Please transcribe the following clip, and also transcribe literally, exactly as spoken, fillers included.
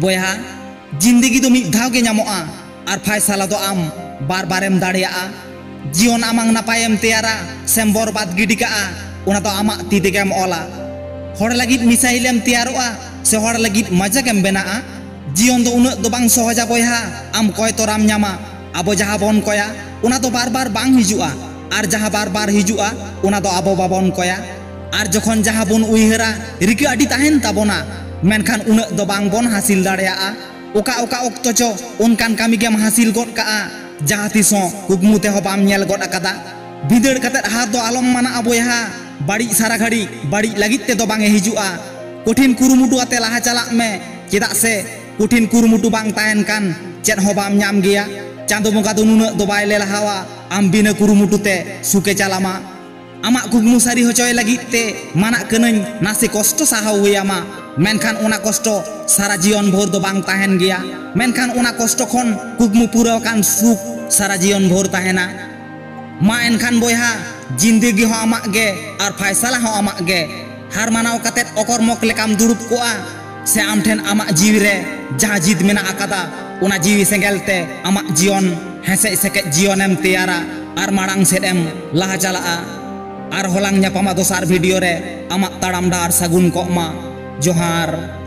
ᱵᱚᱭᱦᱟ, ᱡᱤᱱᱫᱮᱜᱤ ᱫᱚ ᱢᱤᱫ ᱫᱷᱟᱣ ᱜᱮ ᱧᱟᱢᱚᱜᱼᱟ, ᱟᱨ ᱯᱷᱟᱭᱥᱟᱞᱟ ᱫᱚ ᱟᱢ ᱵᱟᱨ ᱵᱟᱨᱮᱢ ᱫᱟᱲᱮᱭᱟᱜᱼᱟ᱾ ᱡᱤᱭᱚᱱ ᱟᱢᱟᱝ ᱱᱟᱯᱟᱭᱮᱢ ᱛᱮᱭᱟᱨᱟ ᱥᱮᱢ ᱵᱚᱨᱵᱟᱫ ᱜᱤᱰᱤ ᱠᱟᱜᱼᱟ, ᱚᱱᱟ ᱫᱚ ᱟᱢᱟᱜ ᱛᱤ ᱛᱮᱜᱮᱢ ᱚᱞᱟ᱾ ᱦᱚᱲ ᱞᱟᱹᱜᱤᱫ ᱢᱤᱥᱟᱭᱤᱞᱮᱢ ᱛᱮᱭᱟᱨᱚᱜᱼᱟ ᱥᱮ ᱦᱚᱲ ᱞᱟᱹᱜᱤᱫ ᱢᱟᱡᱟᱠᱮᱢ ᱵᱮᱱᱟᱜᱼᱟ, ᱡᱤᱭᱚᱱ ᱫᱚ ᱩᱱᱟᱹᱜ ᱫᱚ ᱵᱟᱝ ᱥᱚᱦᱚᱡᱟ ᱵᱚᱭᱦᱟ᱾ ᱟᱢ ᱠᱚᱭ ᱛᱚᱨᱟᱢ ᱧᱟᱢᱟ, ᱟᱵᱚ ᱡᱟᱦᱟᱸ ᱵᱚᱱ ᱠᱚᱭᱟ, ᱚᱱᱟ ᱫᱚ ᱵᱟᱨ ᱵᱟᱨ ᱵᱟᱝ ᱦᱤᱡᱩᱜᱼᱟ, ᱟᱨ ᱡᱟᱦᱟᱸ ᱵᱟᱨ ᱵᱟᱨ ᱦᱤᱡᱩᱜᱼᱟ, ᱚᱱᱟ ᱫᱚ ᱟᱵᱚ ᱵᱟᱵᱚᱱ ᱠᱚᱭᱟ᱾ ᱟᱨ ᱡᱚᱠᱷᱚᱱ ᱡᱟᱦᱟᱸ ᱵᱚᱱ ᱩᱭᱦᱟᱹᱨᱟ, ᱨᱤᱠᱟᱹ ᱟᱹᱰᱤ ᱛᱟᱦᱮᱱ ᱛᱟᱵᱚᱱᱟ, ᱢᱮᱱᱠᱷᱟᱱ ᱩᱱᱟᱹᱜ ᱫᱚ ᱵᱟᱝ ᱵᱚᱱ ᱦᱟᱥᱤᱞ ᱫᱟᱲᱮᱭᱟᱜᱼᱟ᱾ ᱚᱠᱟ ᱚᱠᱟ ᱚᱠᱛᱚ ᱪᱚ ᱚᱱᱠᱟᱱ ᱠᱟᱹᱢᱤ ᱜᱮᱢ ᱦᱟᱥᱤᱞ ᱜᱚᱫ ᱠᱟᱜᱼᱟ, ᱡᱟᱦᱟᱸ ᱛᱤᱥ ᱦᱚᱸ ᱠᱩᱠᱢᱩ ᱛᱮᱦᱚᱸ ᱵᱟᱢ ᱧᱮᱞ ᱜᱚᱫ ᱟᱠᱟᱫᱟ᱾ ᱵᱷᱤᱸᱫᱟᱹᱲ ᱠᱟᱛᱮᱫ ᱦᱟᱨ ᱫᱚ ᱟᱞᱚᱢ ᱢᱟᱱᱟᱜᱼᱟ ᱵᱚᱭᱦᱟ᱾ ᱵᱟᱹᱲᱤᱡ ᱥᱟᱨᱟ ᱜᱷᱟᱹᱲᱤ ᱵᱟᱹᱲᱤᱡ ᱞᱟᱹᱜᱤᱫ ᱛᱮᱫᱚ ᱵᱟᱝ ᱮ ᱦᱤᱡᱩᱜᱼᱟ᱾ ᱠᱚᱴᱷᱤᱱ ᱠᱩᱨᱩᱢᱩᱴᱩ ᱟᱛᱮ ᱞᱟᱦᱟ ᱪᱟᱞᱟᱜ ᱢᱮ, ᱪᱮᱫᱟᱜ ᱥᱮ ᱠᱚᱴᱷᱤᱱ ᱠᱩᱨᱩᱢᱩᱴᱩ ᱵᱟᱝ ᱛᱟᱦᱮᱱ ᱠᱷᱟᱱ ᱪᱮᱫ ᱦᱚᱸ ᱵᱟᱢ ᱧᱟᱢ ᱜᱮᱭᱟ᱾ ᱪᱟᱸᱫᱚ ᱵᱚᱸᱜᱟ ᱫᱚ ᱱᱩᱱᱟᱹᱜ ᱫᱚ ᱵᱟᱭ ᱞᱮᱞᱦᱟᱣᱟ ᱟᱢ ᱵᱤᱱᱟᱹ ᱠᱩᱨᱩᱢᱩᱴᱩ ᱛᱮ ᱥᱩᱠᱮ ᱪᱟᱞᱟᱢᱟ᱾ ᱟᱢᱟᱜ ᱠᱩᱠᱢᱩ ᱥᱟᱹᱨᱤ ᱦᱚᱪᱚᱭ ᱞᱟᱹᱜᱤᱫ ᱛᱮ ᱢᱟᱱᱟᱜ ᱠᱟᱹᱱᱟᱹᱧ, ᱱᱟᱥᱮ ᱠᱚᱥᱴᱚ ᱥᱟᱦᱟᱣ ᱦᱩᱭ ᱟᱢᱟ, ᱢᱮᱱᱠᱷᱟᱱ ᱚᱱᱟ ᱠᱚᱥᱴᱚ ᱥᱟᱨᱟ ᱡᱤᱭᱚᱱ ᱵᱷᱳᱨ ᱫᱚ ᱵᱟᱝ ᱛᱟᱦᱮᱱ ᱜᱮᱭᱟ, ᱢᱮᱱᱠᱷᱟᱱ ᱚᱱᱟ ᱠᱚᱥᱴᱚ ᱠᱷᱚᱱ ᱠᱩᱠᱢᱩ ᱯᱩᱨᱟᱹᱣ ᱟᱠᱟᱱ ᱥᱩᱠ ᱥᱟᱨᱟ ᱡᱤᱭᱚᱱ ᱵᱷᱳᱨ ᱛᱟᱦᱮᱱᱟ᱾ ᱢᱟ ᱮᱱᱠᱷᱟᱱ ᱵᱚᱭᱦᱟ, ᱡᱤᱱᱫᱮᱜᱤ ᱦᱚᱸ ᱟᱢᱟᱜ ᱜᱮ ᱟᱨ ᱯᱷᱟᱭᱥᱟᱞᱟ ᱦᱚᱸ ᱟᱢᱟᱜ ᱜᱮ᱾ ᱦᱟᱨ ᱢᱟᱱᱟᱣ ᱠᱟᱛᱮᱫ ᱚᱠᱚᱨ ᱢᱚᱜᱽ ᱞᱮᱠᱟᱢ ᱫᱩᱲᱩᱵ ᱠᱚᱜᱼᱟ, ᱥᱮ ᱟᱢ ᱴᱷᱮᱱ ᱟᱢᱟᱜ ᱡᱤᱣᱤ ᱨᱮ ᱡᱟᱦᱟᱸ ᱡᱤᱫ ᱢᱮᱱᱟᱜ ᱟᱠᱟᱫᱟ, ᱚᱱᱟ ᱡᱤᱣᱤ ᱥᱮᱸᱜᱮᱞ ᱛᱮ ᱟᱢᱟᱜ ᱡᱤᱭᱚᱱ ᱦᱮᱸᱥᱮᱡ ᱥᱮᱠᱮᱡ ᱡᱤᱭᱚᱱᱮᱢ ᱛᱮᱭᱟᱨᱟ ᱟᱨ ᱢᱟᱲᱟᱝ ᱥᱮᱫ ᱮᱢ ᱞᱟᱦᱟ ᱪᱟᱞᱟᱜᱼᱟ᱾ ᱟᱨᱦᱚᱸ ᱞᱟᱝ ᱧᱟᱯᱟᱢᱟ ᱫᱚᱥᱟᱨ ᱵᱷᱤᱰᱤᱭᱳ ᱨᱮ᱾ ᱟᱢᱟᱜ ᱛᱟᱲᱟᱢ ᱰᱟᱦᱟᱨ ᱥᱟᱹᱜᱩᱱ ᱠᱚᱜ ᱢᱟ᱾ ᱡᱚᱦᱟᱨ᱾